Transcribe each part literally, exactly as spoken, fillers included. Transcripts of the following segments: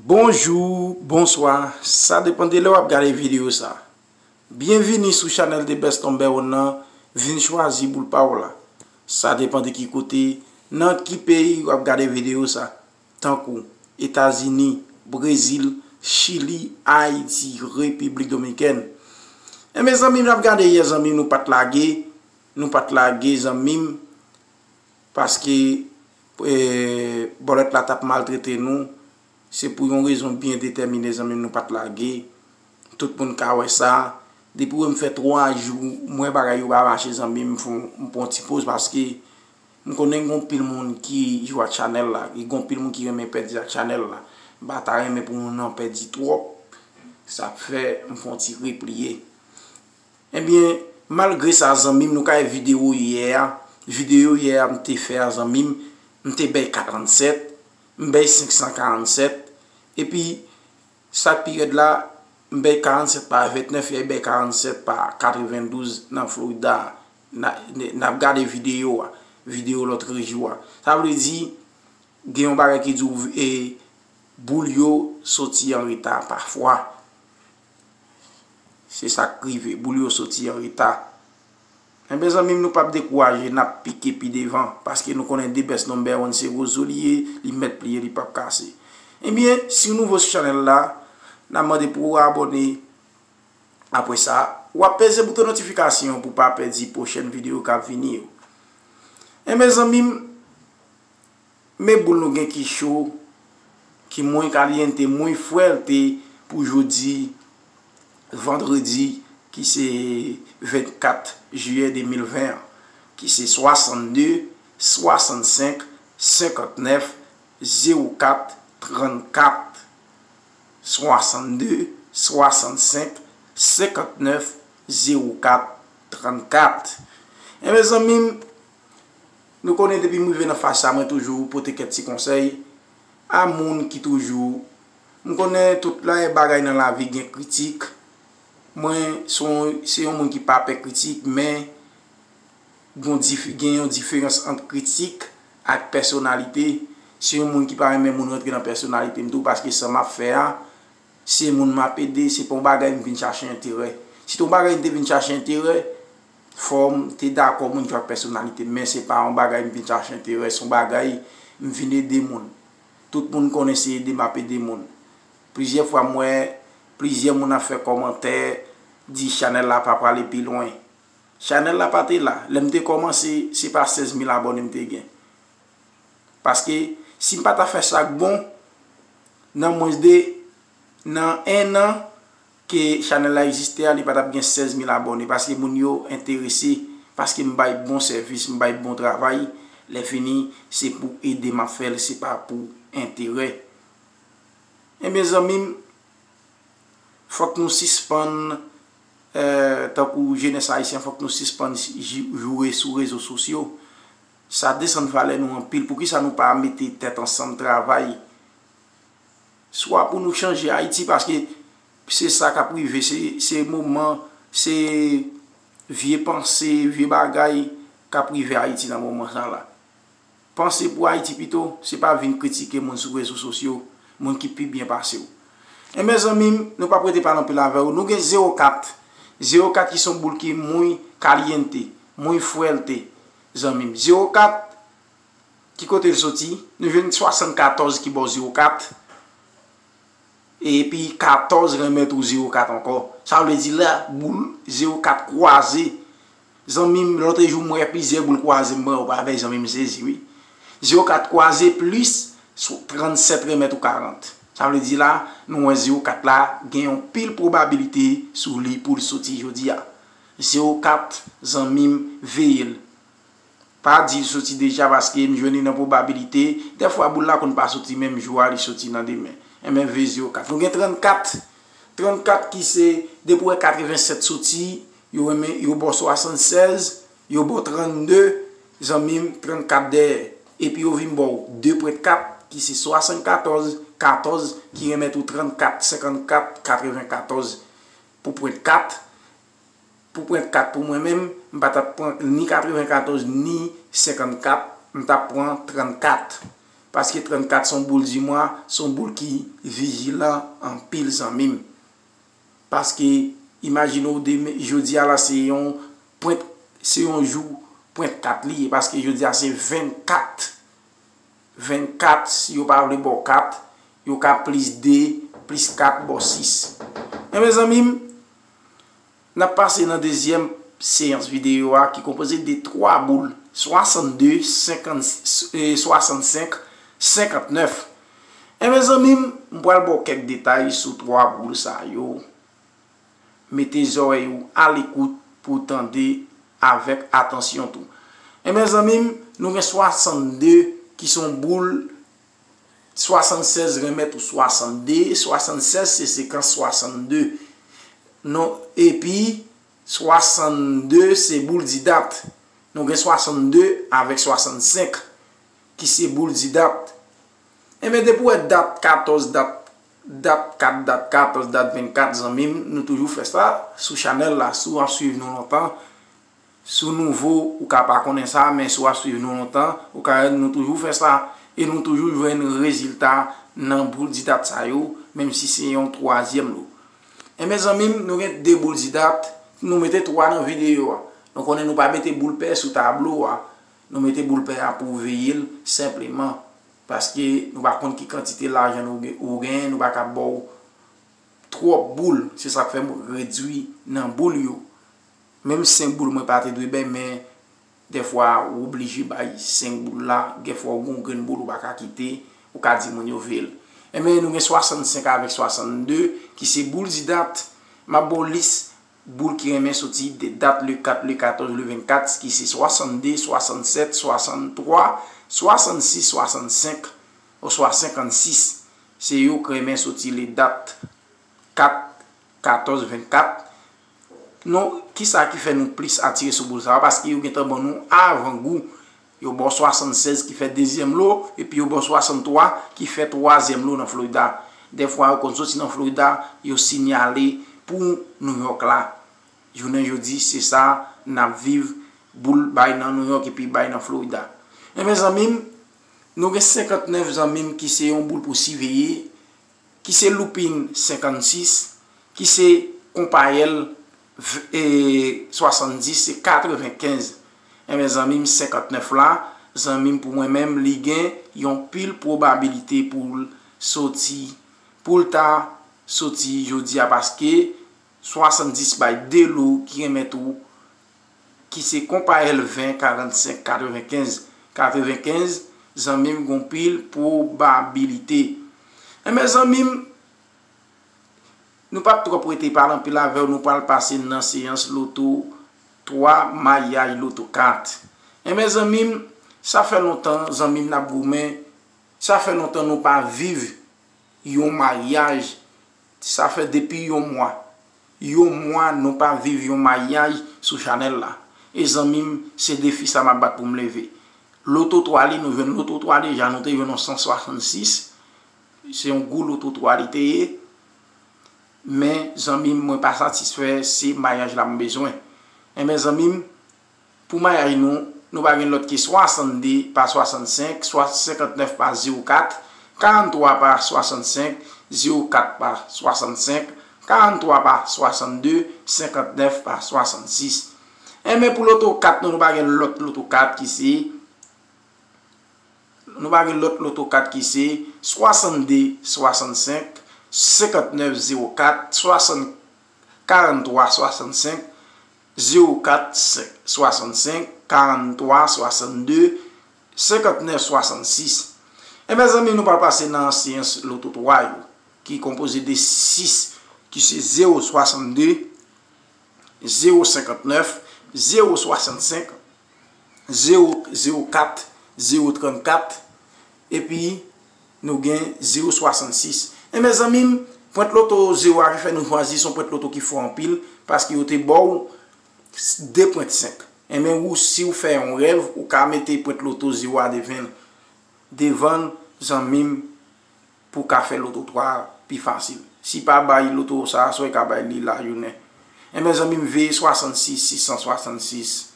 Bonjou, bonswa, sa depann de lè w ap gade videyo sa. Byenvini sou chanèl The Best Number One nan, vin chwazi boul pa w la. Sa depann de ki kote, nan ki peyi w ap gade videyo sa, tankou Etazini, Brezil, Chili, Ayiti, Repiblik Dominikèn. Enben zanmi m, n ap gade yè zanmi m, nou pa t lage, nou pa t lage zanmi m, paske eh, bòlèt la t ap maltrete nou. Se pou yon rezon byen detèmine zanmi m, nou pa t lage. Tout moun ka wè sa. Depi w wè m fè twa jou, m wè bagay yo pa mache zanmi m, m fon- m pran ti poz paske m konnen gen yon pil moun ki jwe ak chanèl la, e gen yon pil moun ki renmen pèdi ak chanèl la. M pa ta renmen pou moun nan pèdi twòp. Sa fè m fon ti repliye. Ebyen, malgre sa zanmi m, nou ka wè videyo yè a. Videyo yè a m te fè a zanmi m, m te bay karannsèt, m bay senk san karannsèt, epi sa k pi rèd la, m bay karannsèt pa ventnèf, e bay karannsèt pa katrevendouz nan Florida. N a- n ap gade videyo a, videyo lòt jou a. Sa vle di, gen yon bagay ki di w e boul yo soti an reta pafwa. Se sa k rive, boul yo soti an reta. Enben zanmi m, nou p ap dekouraje, n ap pike pi devan, paske nou konnen The Best Number One se wozo li ye, li mèt pliye, li p ap kase. Ebyen, si w nouvo sou chanèl la, n ap mande pou w abòne. Apre sa, w ap peze bouton notifikasyon pou w pa pèdi pwochèn videyo k ap vini yo. Enben zanmi m, men boul nou gen ki cho, ki muy caliente, muy fuerte pou jodi vandredi ki se vennkat jiyè de mil ven an, ki se swasannde, swasannsenk, senkantnèf, zewo kat, trannkat. Swasannde, swasannsenk, senkantnèf, zewo kat, trannkat. Enben zanmi m, nou konnen depi m rive nan faz sa, mwen toujou pote kèk ti konsèy a moun ki toujou, m konnen tout la bagay nan lavi gen kritik. Mwen se yon, se yon moun ki pa pè kritik, men gen yon dif- gen yon diferans ant kritik ak pèsonalite. Se yon moun ki pa renmen moun rantre nan pèsonalite m tou, paske sa m ap fè a, se moun m ap ede, se pa yon bagay m vin chache enterè. Si te yon bagay m te vin chache enterè, fò m te dakò moun jwe ak pèsonalite m, men se pa yon bagay m vin chache enterè, se yon bagay m vin ede moun. Tout moun konnen se ede m ap ede moun. Plizyè fwa m wè plizyè moun ap fè kòmantè, di chanèl la pa prale pi lwen. Chanèl la pa te la. Lè m te kòmanse, se pa sèz mil abòne m te gen. Paske si m pa ta fè sa k bon, nan mwens de, nan en an ke chanèl la egziste a, li pa t ap gen sèz mil abòne. Paske moun yo enterese, paske m bay bon sèvis, m bay bon travay. Lè fini, se pou ede m ap fè l, se pa pou enterè. Ebyen zanmi m, fòk nou sispann, eh, tankou jenès ayisyen, fòk nou sispann ji- joure sou rezo sosyo. Sa desann valè nou anpil. Poukisa nou pa mete tèt ansanm travay? Swa pou nou chanje Ayiti, paske se sa k ap rive, se, se moman, se vye panse, vye bagay k ap rive Ayiti nan moman sa la. Panse pou Ayiti pito, se pa vin kritike moun sou rezo sosyo, moun ki pi byen pase w. Enben zanmi m, nou p ap rete pale anpil avè w. Nou gen zewo kat. Zewo kat ki se yon boul ki muy caliente, muy fuerte, zanmi m. Zewo kat, ki kote l soti? Nou jwenn swasannkatòz ki bò zewo kat. Epi katòz remèt ou zewo kat ankò. Sa vle di la, boul zewo kat kwaze. Zanmi m, lòt jou m wè plizyè boul kwaze, m pran yo pa avè zanmi m sezi, wi. Zewo kat kwaze plis sou trannsèt remèt ou karant. Sa vle di la, nou wè zewo kat la gen yon pil pwobabilite sou li pou l soti jodi a. Zewo kat, zanmi m, veye l. Pa di l soti deja paske m jwenn li nan pwobabilite. Dèfwa boul la konn pa soti menm jou a, li soti nan demen. Enben, veye zewo kat. Nou gen trannkat. Trannkat ki se, depi w wè katrevensèt soti, yo renmen, yo ba w swasannsèz, yo ba w trannde, zanmi m, trannkat dèyè. Epi yo vin ba w de pwent kat, ki se swasannkatòz, katòz, ki remèt ou trannkat, senkannkat, katrevenkatòz pou pwent kat. Pou pwent kat pou mwen menm, m pa t ap pran ni katrevenkatòz ni senkannkat, m t ap pran trannkat. Paske trannkat se yon boul di mwa, se yon boul ki vijilan anpil, zanmi m. Paske, imajine w demen, jodi a la, se yon pwent, se yon jou pwent kat li ye, paske jodi a se vennkat. Vennkat, si yo pa vle ba w kat, yo ka plis de, plis kat, ba w sis. Enben, zanmi m, n ap pase nan dezyèm seyans videyo a ki konpoze de twa boul, swasannde, senkant, e, swasannsenk, senkantnèf. Enben, zanmi m, m pral ba w kèk detay sou twa boul sa yo. Mete zòrèy ou alekout pou w tande avèk atansyon tou. Enben, zanmi m, nou gen swasannde ki se yon boul, swasannsèz renmèt ou swasannde, swasannsèz se sekans swasannde. Non, epi, swasannde se boul di dat. Nou gen swasannde avèk swasannsenk ki se boul di dat. Enben, depi w wè dat katòz, dat, dat kat, dat katòz, dat vennkat, zanmi m, nou toujou fè sa sou chanèl la. Si w ap swiv nou lontan, si w nouvo, ou ka pa konnen sa, men si w ap swiv nou lontan, ou ka wè nou toujou fè sa. E nou toujou jwenn rezilta nan boul di dat sa yo, menm si se yon twazyèm lo. Enben, zanmi m, nou gen de boul di dat, nou mete twa nan videyo a. Nou konnen nou pa mete boul pè sou tablo a. Nou mete boul pè a pou w veye l senpleman. Paske nou pa konn ki kantite lajan nou gen, ou genyen, nou pa ka ba w twòp boul. Se sa k fè m redui nan boul yo. Menm senk boul mwen pa te dwe bay, men dèfwa ou oblije bay senk boul la. Dèfwa ou gen yon grenn boul ou pa ka kite, ou ka di moun yo veye l. Enben, nou gen swasannsenk avèk swasannde, ki se boul di dat. M ap ba w lis boul ki renmen soti de dat le kat, le katòz, le vennkat, ki se swasannde, swasannsèt, swasanntwa, swasannsis, swasannsenk, oswa senkannsis. Se yo k renmen soti le dat kat, katòz, vennkat. Non, kisa ki fè nou plis atire sou boul sa yo? Paske yo gentan ban nou avangou. Yo ba w swasannsèz ki fè dezyèm lo, epi yo ba w swasanntwa ki fè twazyèm lo nan Florida. Dèfwa, yo konn soti nan Florida, yo sinyale pou New York la. Jounen jodi, se sa n ap viv, boul bay nan New York epi bay nan Florida. Enben, zanmi m, nou gen senkantnèf, zanmi m, ki se yon boul pou siveye, ki se Lupin senkannsis, ki se Konpayèl v-, e, swasanndis, se katrevenkenz. Enben, zanmi m, senkantnèf la, zanmi m, pou mwen menm, li gen yon pil pwobabilite pou l soti, pou l ta soti jodi a, paske swasanndis bay de lo ki renmèt ou, ki se Konpayèl ven, karannsenk, katrevenkenz. Katrevenkenz, zanmi m, gon pil pwobabilite. Enben, zanmi m, nou p ap twòp rete pale anpil avè w, nou pral pase nan seyans loto twa, mayaj loto kat. Enben, zanmi m, sa fè lontan, zanmi m, n ap goumen. Sa fè lontan nou pa viv yon mayaj. Sa fè depi yon mwa. Yon mwa nou pa viv yon mayaj sou chanèl la. E zanmi m, se defi sa m ap bat pou m leve. Loto twa li, nou jwenn loto twa deja, nou te jwenn yon san swasann sis. Se yon gwo loto twa li te ye. Men, zanmi m, mwen pa satisfè, se mayaj la m bezwen. Enben, zanmi m, pou mayaj nou, nou pa gen lòt ke swasanndde pa swasannsenk, swa senkantnèf pa zewo kat, karanntwa pa swasannsenk, zewo kat pa swasannsenk, karanntwa pa swasanndde, senkantnèf pa swasannsis. Enben, pou loto kat nou, nou pa gen lòt loto kat ki se, nou pa gen lòt loto kat ki se swasanndde swasannsenk, senkantnèf zewo kat, swasann, karanntwa swasannsenk, zewo kat swasannsenk, karanntwa swasannde, senkantnèf swasannsis. Enben, zanmi, nou pral pase nan seyans loto twa yo, ki konpoze de sis, ki se zewo swasanndde, zewo senkantnèf, zewo swasannsenk, zewo, zewo kat, zewo trannkat, epi nou gen zewo swasannsis. Enben, zanmi m, pwent loto zewo a ki fè nou chwazi, se yon pwent loto ki fò anpil, paske yo te ba w de pwent senk. Enben, ou, si w fè yon rèv, ou ka mete pwent loto zewo a devan l. Devan l, zanmi m, pou w ka fè loto twa a pi fasil. Si pa bay loto sa a, swa w ka bay li lajounen. Enben, zanmi m, V swasannsis, sis san swasannsis.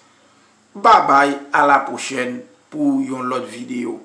Babay, a la pwochèn pou yon lòt videyo.